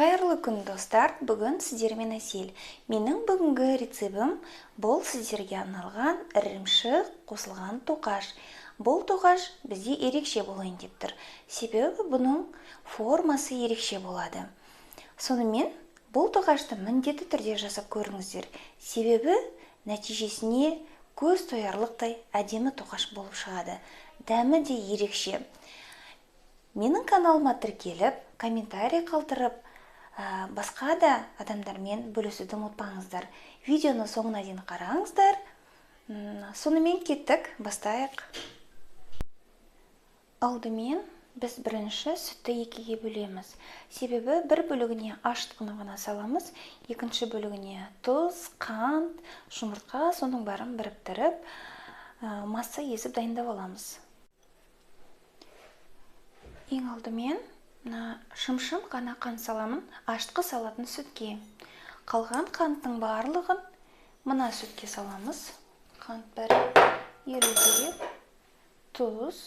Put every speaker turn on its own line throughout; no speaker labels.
Қайырлы күн, достар! Бүгін сіздермен Әсел. Менің бүгінгі рецебім бұл сіздерге арналған ірімшік қосылған тоқаш. Бұл тоқаш бізде ерекше болайын деп тұр. Себебі бұның формасы ерекше болады. Сонымен бұл тоқашты міндетті түрде жасап көріңіздер. Себебі нәтижесіне көз тоярлықтай әдемі тоқаш болып шығады. Дәмі де ерекше. Менің каналыма тіркеліп, комментарий қалдырып, басқа да адамдармен бөлісуді ұмытпаңыздар. Видеоны соңына дейін қараңыздар. Сонымен кеттік, бастайық. Алдымен біз бірінші сүтті екіге бөлеміз. Себебі бір бөлігіне ашытқыны ғана саламыз, екінші бөлігіне тұз, қант, жұмыртқа, соның бәрін біріктіріп, масса езіп дайындап аламыз. Ең алдымен мына шымшым ғана қант саламын, ашытқы салатын сүтке. Қалған қанттың барлығын мына сүтке саламыз. Қант бәрі еру керек. Тұз.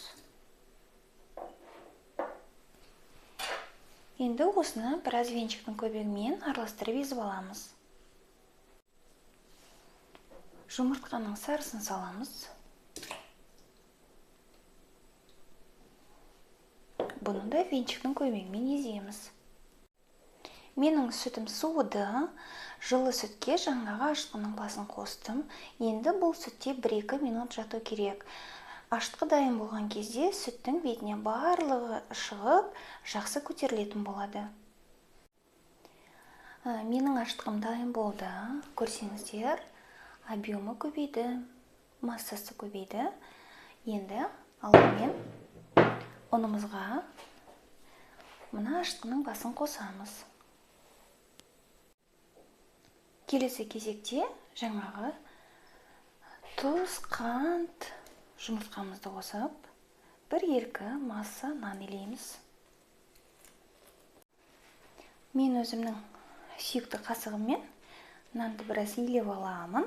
Енді осыны біраз венчиктің көмегімен араластырып езіп аламыз. Жұмыртқаның сарысын саламыз. Бұны да венчиктің көмегімен еземіз. Менің сүтім суыды. Жылы сүтке жаңағы ашытқының басын қостым. Енді бұл сүтте 1-2 минут жату керек. Ашытқы дайын болған кезде сүттің бетіне барлығы шығып, жақсы көтерілетін болады. Менің ашытқым дайын болды. Көрсеңіздер, объемы көбейді, массасы көбейді. Енді алдымен ұнымызға мына ашытқының басын қосамыз. Келесі кезекте жаңағы тұз, қант, жұмыртқамызды қосып, бір-екі масса нан илейміз. Мен өзімнің сүйікті қасығыммен нанды біраз илеп аламын.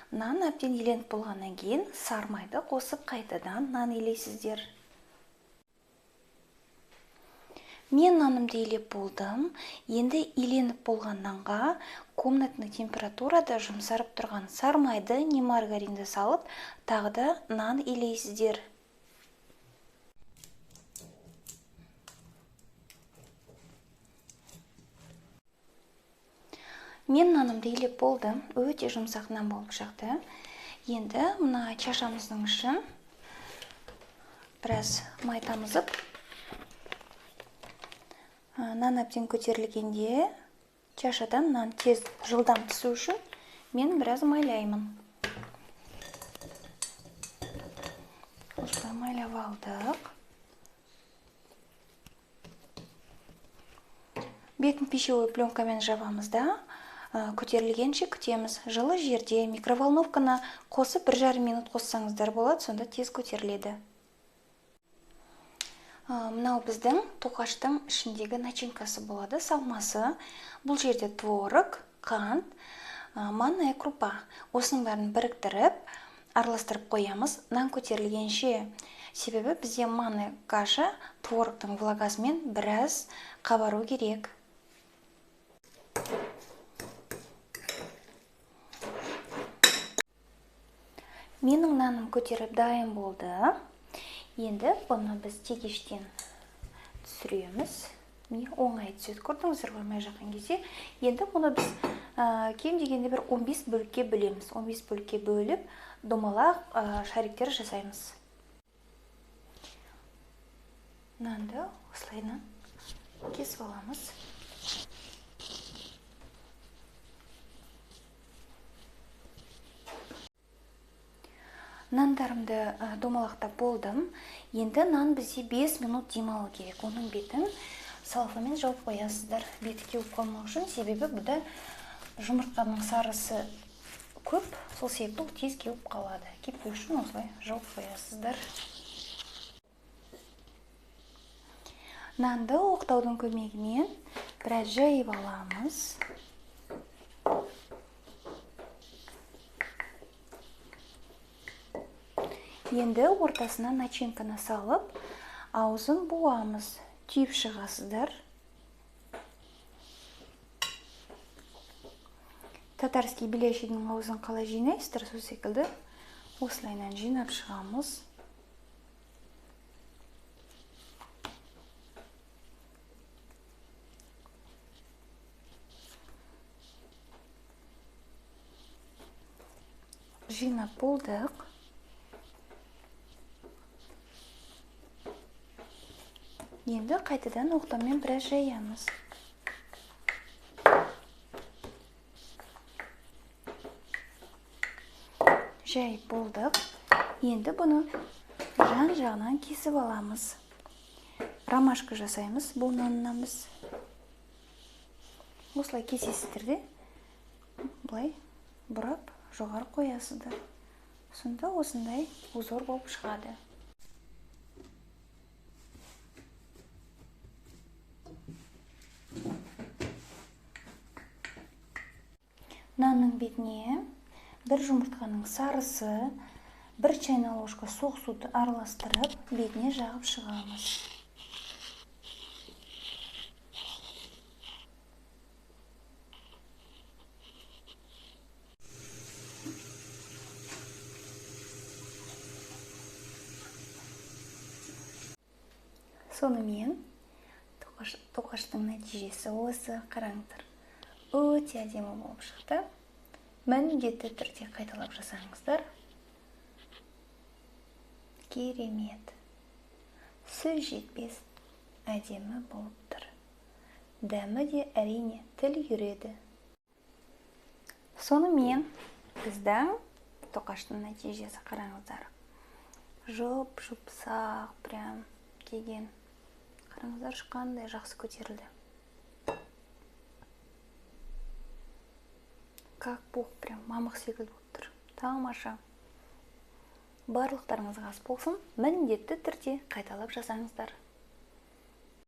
Нан әбден иленіп болғаннан кейін сармайды қосып қайтадан нан илейсіздер. Мен нанымды илеп болдым. Енді иленіп болған нанға комнатный температурада жұмсарып тұрған сармайды не маргаринді салып, тағы да нан илейсіздер. Мен нанымды илеп болдым. Өте жұмсақ нан болып шықты. Енді мына чашамыздың ішін біраз май тамызып, нан әбден көтерілгенде чашадан нан тез жылдам түсу үшін мен біраз майлаймын. Осылай майлап алдық. Бетін пищевой пленкамен жабамыз да, көтерілгенше күтеміз. Жылы жерде микроволновканы қосып бір жарым минут қоссаңыздар болады, сонда тез көтеріледі. Мынау біздің тоқаштың ішіндегі начинкасы болады, салмасы. Бұл жерде творог, қант, манная крупа. Осының бәрін біріктіріп, араластырып қоямыз нан көтерілгенше. Себебі бізде манная каша творогтың влагасымен біраз қабару керек. Менің наным көтеріп дайын болды. Енді бұны біз тегештен түсіреміз. Міне оңай түседі, көрдіңіздер ғой май жаққан кезде. Енді бұны біз кем дегенде бір 15 бөлікке бөлеміз. 15 бөлікке бөліп, домалақ шариктер жасаймыз. Нанды осылайынан кесіп аламыз. Нандарымды домалақтап болдым. Енді нан бізде 5 минут демалу керек. Оның бетін салфамен жауып қоясыздар. Беті кеуіп қалмау үшін, себебі бұда жұмыртқаның сарысы көп, сол себепті ол тез кеуіп қалады. Кеппеу үшін осылай жауып қоясыздар. Нанды оқтаудың көмегімен біраз жайып аламыз. Енді ортасына начинканы салып, аузын буамыз. Түйіп шығасыздар. Татарский беляшидің аузын қалай жинайсыздар, сол секілді осылайынан жинап шығамыз. Жинап болдық. Енді қайтадан оқтаумен біраз жаямыз. Жайып болдық. Енді бұны жан-жағынан кесіп аламыз. Ромашка жасаймыз бұл наннан біз. Осылай кесесіздер де, былай бұрап жоғары қоясыздар. Сонда осындай узор болып шығады. Нанның бетіне бір жұмыртқаның сарысы, бір чайная ложка соқ суды араластырып, бетіне жағып шығамыз. Сонымен тоқаштың нәтижесі осы, қараңыздар. Өте әдемі болып шықты. Міндетті түрде қайталап жасаңыздар. Керемет. Сөз жетпес әдемі болып тұр. Дәмі де әрине тіл үйіреді. Сонымен біздің тоқаштың нәтижесі, қараңыздар. Жұп-жұмсақ прям келген. Қараңыздаршы, қандай жақсы көтерілді. Как пух, прям мамық секілді болып тұр. Тамаша. Барлықтарыңызға ас болсын. Міндетті түрде қайталап жасаңыздар.